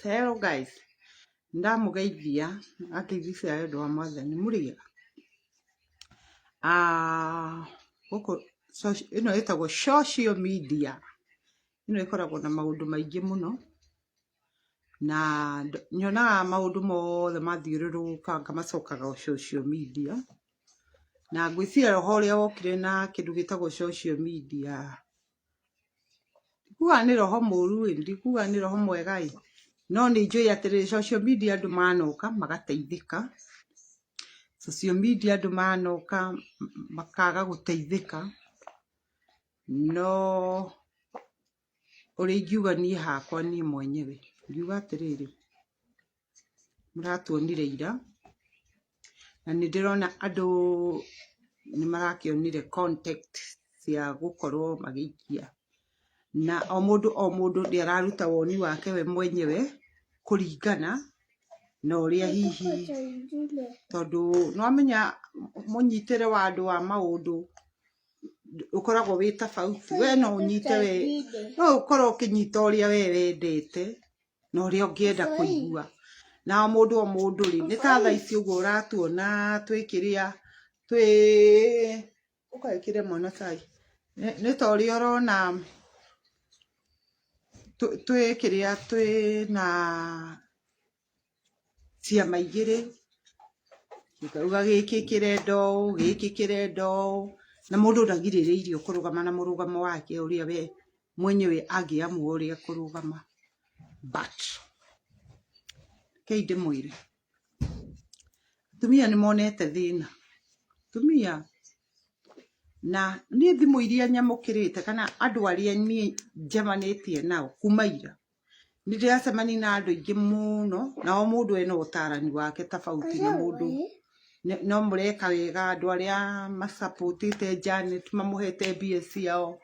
Hello guys, ndamũgeithia ateithia cia wendo wa Mwathani mũrĩega. Ah, gũkũ ĩno ĩtagwo social media, ĩno ĩkoragwo na maũndũ maingĩ mũno, na nyonaga maũndũ mothe mathiũrũrũka ngamacokaga o social media, na ngwĩciria roho ũrĩa wokire na kĩndũ gĩtagwo social media Ndikuga nĩ roho mũru ĩ, ndikuga nĩ roho mwega ĩ, no nĩ njũĩ atĩrĩrĩ, social media andũ manoka magateithĩka, social media andũ manoka makaga gũteithĩka, no ũrĩa ingiuga niĩ hakwa niĩ mwenyewe, ingiuga atĩrĩrĩ, mũratuonire ira, na nĩ ndĩrona andũ nĩ marakĩonire contact cia gũkorwo magĩikia, na o mũndũ o mũndũ nĩ araruta woni wake we mwenyewe kũringana na ũrĩa hihi, tondũ nĩ wamenya mũnyitĩre wa andũ wa maũndũ ũkoragwo wĩ tofauti, we no ũnyite we, no ũkorwo ũkĩnyita ũrĩa we wendete na ũrĩa ũngĩenda kũigua. Na o mũndũ o mũndũ rĩ, nĩ ta thaa ici ũguo ũratuona twĩ kĩrĩa, twĩ, ũka wĩkĩre mwana cai. Nĩ ta ũrĩa ũrona twĩ kĩrĩa twĩ na ciama igĩrĩ, gĩkauga gĩkĩ kĩrenda ũũ, gĩkĩ kĩrenda ũũ, na mũndũ ndagirĩrĩirio kũrũgama na mũrũgamo wake ũrĩa we mwenyewe angĩamua ũrĩa ekũrũgama. But rekei ndĩmwĩre, atumia nĩ monete thĩna, atumia na niĩ thimũ iria nyamũkĩrĩte kana andũ arĩa niĩ njemanĩtie nao kuma ira, nĩ ndĩracemania na andũ aingĩ mũno, na o mũndũ ena ũtarani wake tofauti na mũndũ no mũreka wega andũ arĩa macapotĩte Janet mamũhete mbia ciao,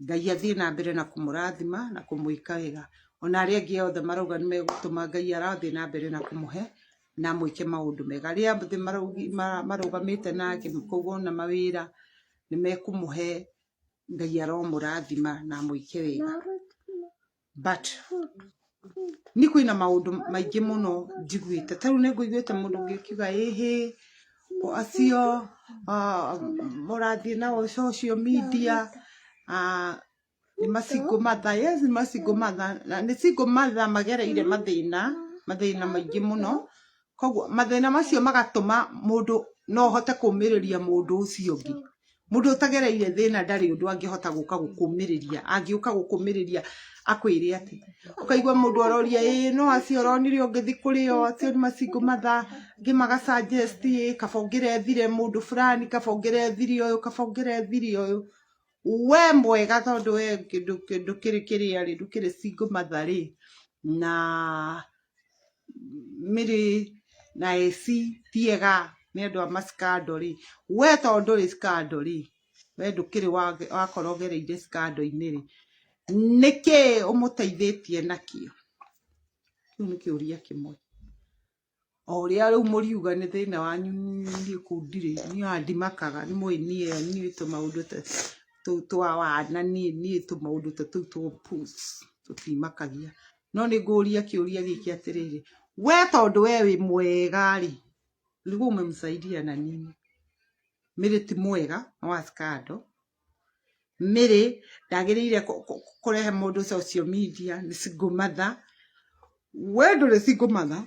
Ngai athiĩ na mbere na kũmũrathima na kũmwĩka wega. Ona arĩa angĩ othe marauga nĩ megũtũma Ngai arathiĩ na mbere na kũmũhe na amwĩke maũndũ mega. Arĩa othe marũgamĩte nake koguo ona mawĩra nĩ mekũmũhe, Ngai aromũrathima na amwĩke wega. But niĩ kwĩna maũndũ maingĩ mũno njiguĩte, ta rĩu nĩ ngũiguĩte mũndũ ũngĩ akiuga ĩhĩ, acio mũrathiĩ nao social media nĩ ma single mother, yes nĩ ma single mother, na nĩ single mother magereire mathĩna, mathĩna maingĩ mũno, koguo mathĩna macio magatũma mũndũ no ũhote kũmĩrĩria mũndũ ũcio ũngĩ. Mũndũ ũtagereire thĩna ndarĩ ũndũ angĩhota gũka gũkũmĩrĩria, angĩũka gũkũmĩrĩria akwĩre atĩ, ũkaigua mũndũ aroria ĩĩ no acio ũronire ũngĩthiĩ kũrĩ o, acio nĩ ma single mother, angĩ maga suggest ĩĩ kaba ũngĩrethire mũndũ fulani, kaba ũngĩrethire ũyũ, kaba ũngĩrethire ũyũ. We mwega tondũ we ndũkĩrĩ kĩrĩa rĩ, ndũkĩrĩ single mother rĩ, na Mĩrĩ na AC ti ega nĩ andũ a ma scandal rĩ, we tondũ ndũrĩ scandal rĩ, we ndũkĩrĩ wakorwo ũgereire scandal -inĩ rĩ, nĩkĩ ũmũteithĩtie nakĩo? Kĩu nĩ kĩũria kĩmwe. O ũrĩa rĩu mũriuga nĩ thĩna wanyu niĩ kũu ndirĩ, niĩ ona ndimakaga nĩ mũĩ niĩ niĩ tũmaũndũ tũu twa wana niĩ niĩ tũmaũndũ ta tũu twa ũpuzi tũtimakagia. No nĩ ngũria kĩũria gĩkĩ atĩrĩrĩ, we tondũ we wĩ mwega rĩ, ulikuwa umemsaidia na nini? Mary ti mwega nĩ wa scandal. Mary ndagĩrĩire kũrehe mũndũ social media nĩ single mother. We ndũrĩ single mother,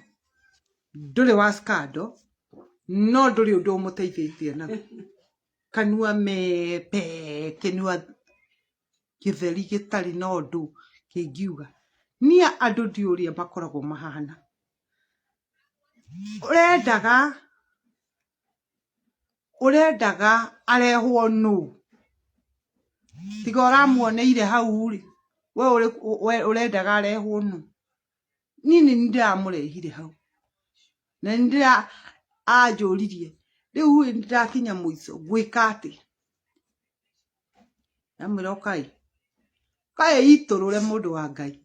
ndũrĩ wa scandal, no ndũrĩ ũndũ ũmũteithĩtie naguo. Kanua mepe, kĩnua gĩtheri gĩtarĩ na ũndũ kĩngiuga. Niĩ andũ ndiũĩ ũrĩa makoragwo mahana. Ũrendaga ũrendaga arehwo nũ? Tiga ũramuoneire hau rĩ, we ũrendaga arehwo nũ? Niĩ nĩ niĩ ndĩramũrehire hau, na nĩ ndĩra anjũririe rĩu ĩ nĩndakinya mũico ngwĩka atĩa? Ndamwĩra ũkai, ũkai itũrũre mũndũ wa Ngai.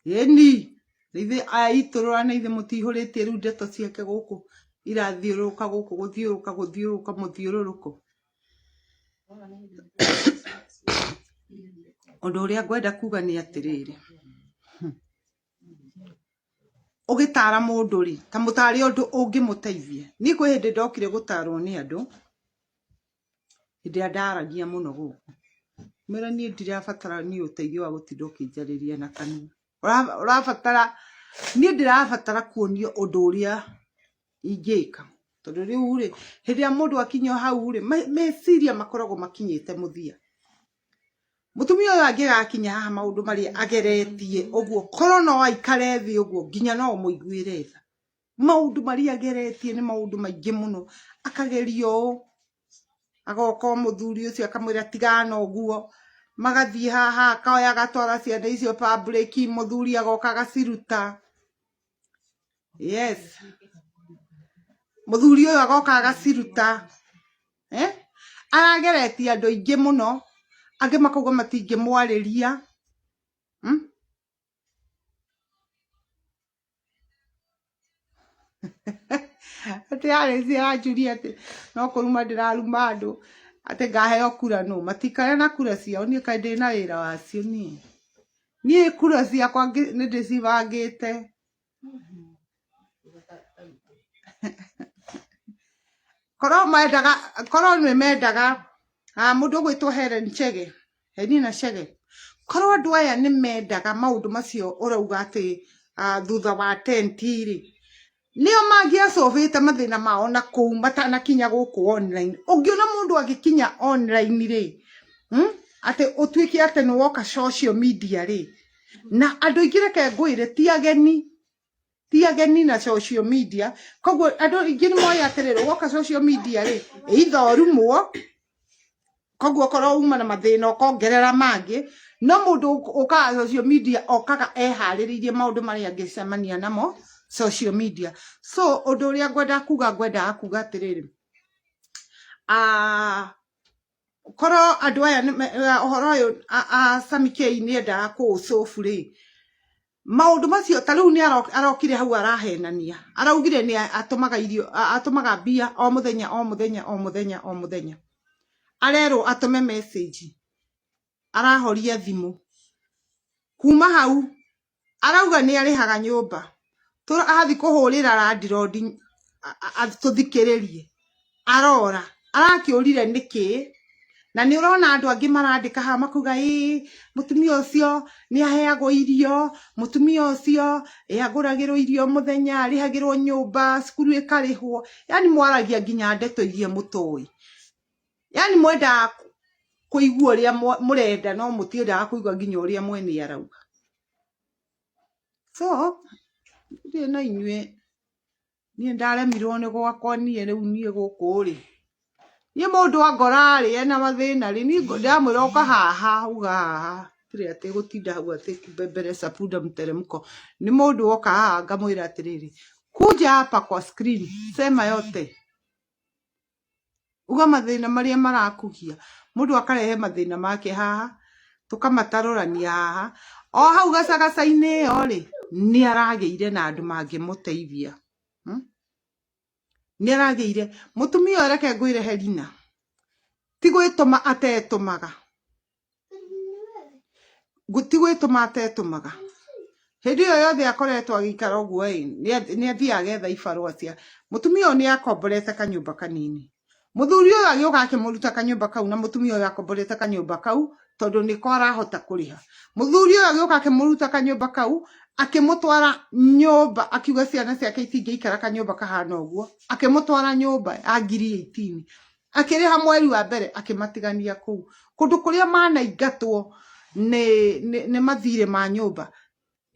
Ĩni, ithuĩ aitũrũra na ithuĩ mũtihũrĩtie rĩu ndeto ciake gũkũ irathiũrũrũka gũkũ gũthiũrũrũka gũthiũrũrũka mũthiũrũrũko. Ũndũ ũrĩa ngwenda kuga nĩ atĩrĩrĩ, Ũgĩtara mũndũ rĩ, ta mũtare ũndũ ũngĩmũteithia. Niĩ kwĩ hĩndĩ ndokire gũtarwo nĩ andũ, hĩndĩ ĩrĩa ndaragia mũno gũkũ. Ngĩmwĩra niĩ ndirabatara niĩ ũteithio wa gũtinda ũkĩnjarĩria na kanua. Ũrabatara, niĩ ndĩrabatara kuonio ũndũ ũrĩa ingĩka. Tondũ rĩu rĩ, hĩndĩ ĩrĩa mũndũ akinya hau rĩ, meciria makoragwo makinyĩte mũthia. Mũtumia ũyũ angĩgakinya haha maũndũ marĩa ageretie ũguo, korwo no aikare thĩ ũguo nginya no ũmũiguĩre tha. Maũndũ marĩa ageretie nĩ maũndũ maingĩ mũno, akageria ũũ, agoka o mũthuri ũcio akamwĩra tigana ũguo, magathiĩ haha akoya agatwara ciana icio public, mũthuri agoka agaciruta. Yes, mũthuri ũyũ agoka agaciruta. Eh? Arageretie andũ aingĩ mũno, angĩ makauga matingĩmwarĩria. Hmm? Atĩ Alice aranjũria atĩ no kũruma ndĩraruma andũ atĩ ngaheo kura nũ matikare na kura ciao niĩ kaĩ ndĩ na wĩra wacio niĩ niĩ kura ciakwa nĩ ndĩcibangĩte. Korwo mendaga korwo nĩ mendaga mũndũ ũgwĩtwo Helen Chege Helina Chege korwo andũ aya nĩ mendaga maũndũ macio ũrauga atĩ thutha wa tenti rĩ nĩo mangĩacũbĩte mathĩna mao na kũu matanakinya gũkũ online. Ũngĩona mũndũ agĩkinya online rĩ, atĩ ũtuĩke atĩ nĩ woka social media rĩ, na andũ aingĩ reke ngwĩre ti ageni, ti ageni na social media, koguo andũ aingĩ nĩ moĩ atĩrĩrĩ, woka social media rĩ, either ũrumwo, koguo okorwo uma na mathĩna ũkongerera mangĩ, no mũndũ ũkaga social media okaga eharĩrĩirie maũndũ marĩa angĩcemania namo social media. So ũndũ ũrĩa ngwendaga kuga, ngwendaga kuga atĩrĩrĩ, korwo andũ aya ũhoro ũyũ Sammy K nĩ endaga kũũcũbu rĩ, maũndũ macio ta rĩu nĩ arokire hau arahenania, araugire nĩ atũmaga irio, atũmaga mbia o mũthenya o mũthenya o mũthenya o mũthenya, arerwo atũme message, arahoria thimũ, kuma hau arauga nĩ arĩhaga nyũmba, athiĩ kũhũrĩra landlord tũthikĩrĩrie, arora, arakĩũrire nĩkĩ, na nĩ ũrona andũ angĩ marandĩka haha makauga ĩĩ mũtumia ũcio nĩ aheagwo irio, mũtumia ũcio ĩ agũragĩrwo irio mũthenya, arĩhagĩrwo nyũmba, cukuru ĩkarĩhwo, yaani mwaragia nginya ndeto iria mũtoĩ, yaani mwendaga kũigua ũrĩa mũrenda no mũtiendaga kũigua nginya ũrĩa mwene arauga. So ndirĩ na inyuĩ. Niĩ ndaremirwo nĩ gwakwa niĩ rĩu niĩ gũkũ rĩ, niĩ mũndũ angora rĩ ena mathĩna rĩ, niĩ ndĩramwĩra ũka haha uga haha, hatirĩ atĩ gũtinda hau atĩ kubembeleza punda mteremko. Nĩ mũndũ woka haha ngamwĩra atĩrĩrĩ, kuja hapa kwa screen sema yote. Uga mathĩna marĩa marakũgia. Mũndũ akarehe mathĩna make haha, tũkamatarũrania haha. O hau gacagaca-inĩ ĩyo rĩ, nĩ aragĩire na andũ mangĩmũteithia. Nĩ aragĩire. Mũtumia ũyũ reke ngwĩre Helina, ti gwĩtũma atetũmaga. Ti gwĩtũma atetũmaga. Hĩndĩ ĩyo yothe akoretwo agĩikara ũguo ĩ, nĩ athiaga agetha ibarũa cia, mũtumia ũyũ nĩ akomborete kanyũmba kanini. Mũthuri ũyũ agĩũka akĩmũruta kanyũmba kau na mũtumia ũyũ akomborete kanyũmba kau tondũ nĩko arahota kũrĩha. Mũthuri ũyũ agĩũka akĩmũruta kanyũmba kau, akĩmũtwara nyũmba, akiuga ciana ciake itingĩikara kanyũmba kahana ũguo, akĩmũtwara nyũmba ya ngiri 18. Akĩrĩha mweri wa mbere akĩmatigania kũu. Kũndũ kũrĩa manaingatwo nĩ mathirĩ ma nyũmba,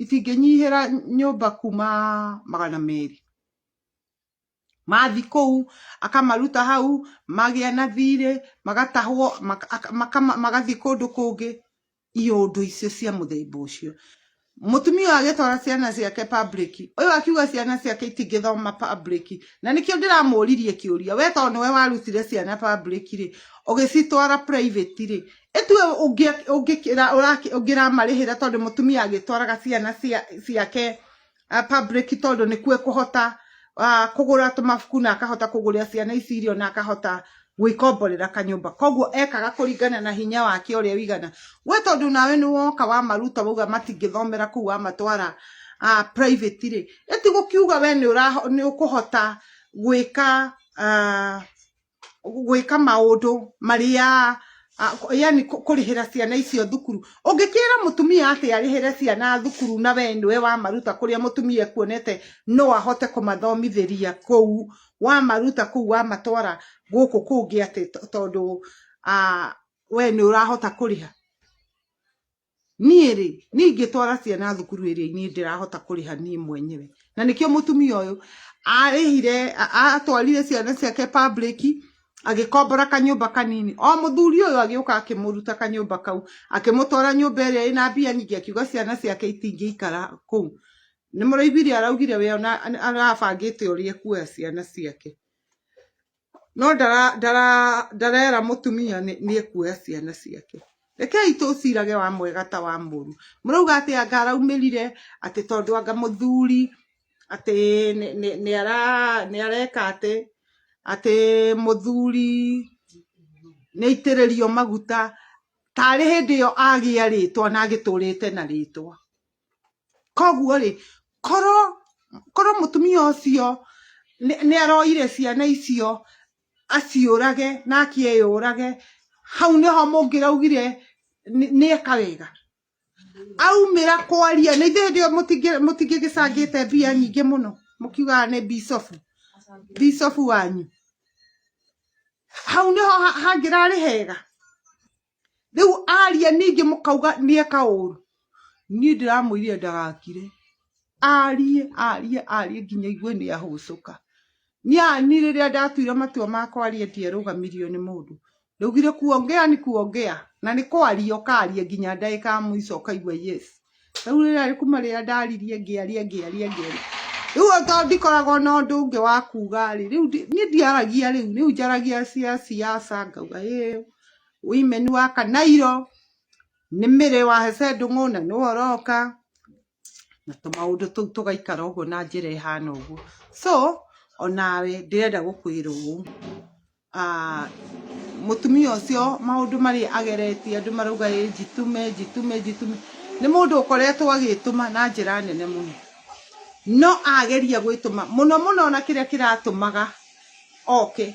itingĩnyihĩra nyũmba kuma magana merĩ. Mathi kũu, akamaruta hau, magĩa na thirĩ, magatahwo, magathiĩ kũndũ kũngĩ. Iũndũ icio cia mũthemba ũcio. Mũtumia ũyũ agĩtwara ciana ciake public, ũyũ akiuga ciana ciake itingĩthoma public, na nĩkĩo ndĩramũririe kĩũria, we tondũ nĩwe warutire ciana public rĩ, ũgĩcitwara private rĩ, ĩtue ũngĩramarĩhĩra tondũ mũtumia agĩtwaraga ciana ciake public tondũ nĩkuo ekũhota kũgũra tũmabuku na akahota kũgũrĩra ciana ici irio na akahota gwĩkomborera kanyũmba. Koguo ekaga kũringana na hinya wake ũrĩa ũigana. We tondũ nawe nĩ woka wamaruta wauga matingĩthomera kũu wamatwara private rĩ, ĩtigũkiuga we nĩ ũkũhota gwĩka gwĩka maũndũ marĩa yani kũrĩhĩra ciana icio thukuru. Ũngĩkĩra mũtumia atĩ arĩhĩre ciana thukuru na we nĩwe wamaruta kũrĩa mũtumia ekuonete no ahote kũmathomithĩria kũu, wamaruta kũu wamatwara gũkũ kũngĩ atĩ tondũ we nĩ ũrahota kũrĩha. Niĩ rĩ, niĩ ingĩtwara ciana thukuru ĩrĩa niĩ ndĩrahota kũrĩha niĩ mwenyewe. Na nĩkĩo mũtumia ũyũ arĩhire, atwarire ciana ciake public, agĩkombora kanyũmba kanini. O mũthuri ũyũ agĩũka akĩmũruta kanyũmba kau, akĩmũtwara nyũmba ĩrĩa ĩna mbia nyingĩ, akiuga ciana ciake itingĩikara kũu. Nĩ mũraiguire araugire we ona arabangĩte ũrĩa ekuoya ciana ciake. No ndarera mũtumia nĩ ekuoya ciana ciake. Rekei tũcirage wa mwega ta wa mũru. Mũrauga atĩ anga araumĩrire atĩ tondũ anga mũthuri atĩ nĩ areka atĩ atĩ mũthuri nĩ aitĩrĩrio maguta tarĩ hĩndĩ ĩyo agĩa rĩtwa na agĩtũrĩte na rĩtwa. Koguo rĩ, korwo mũtumia ũcio nĩ aroire ciana icio aciũrage nake eyũrage, hau nĩho mũngĩraugire nĩ eka wega. Aumĩra kwaria na ithuĩ hĩndĩ ĩyo mũtingĩgĩcangĩte mbia nyingĩ mũno mũkiugaga nĩ bicobu, bicobu wanyu. Hau nĩho hangĩrarĩ hega. Rĩu aria ningĩ mũkauga nĩ eka ũru. Niĩ ndĩramwĩrire ndagakire. Arie, arie, arie nginya igue nĩ ahũcũka. Niĩ rĩrĩa ndatuire matua ma kwaria ndierũgamirio nĩ mũndũ. Ndaugire kuongea ni kuongea na nĩ kwaria ũkaria nginya ndagĩka ya mũico ũkaigua yes. Rĩu rĩrĩa kuma rĩrĩa ndaririe ngĩaria ngĩaria ngĩaria. Rĩu tondũ ndikoragwo na ũndũ ũngĩ wa kuga rĩ, rĩu niĩ ndiaragia rĩu, rĩu njaragia cia siasa ngauga ĩ women wa Kanairo nĩ Mĩrĩ wa Hece Ndung'u na nĩwe ũroka na tũmaũndũ tũu tũgaikara ũguo na njĩra ĩhana ũguo. So onawe ndĩrenda gũkwĩra ũũ, mũtumia ũcio maũndũ marĩa ageretie andũ marauga ĩ njitume njitume njitume, nĩ mũndũ ũkoretwo agĩtũma na njĩra nene mũno. No ageria gwĩtũma mũno mũno ona kĩrĩa kĩratũmaga oke,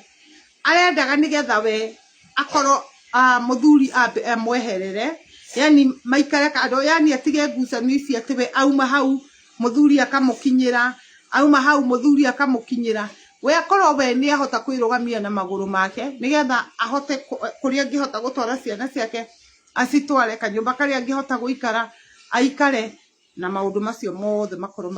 arendaga nĩgetha we akorwo mũthuri amweherere, yani maikare kando, yani atige ngucanio ici atĩ we auma hau mũthuri akamũkinyĩra, auma hau mũthuri akamũkinyĩra. We akorwo we nĩ ahota kwĩrũgamia na magũrũ make nĩgetha ahote kũrĩa angĩhota gũtwara ciana ciake acitware, kanyũmba karĩa angĩhota gũikara aikare, na maũndũ macio mothe makorwo.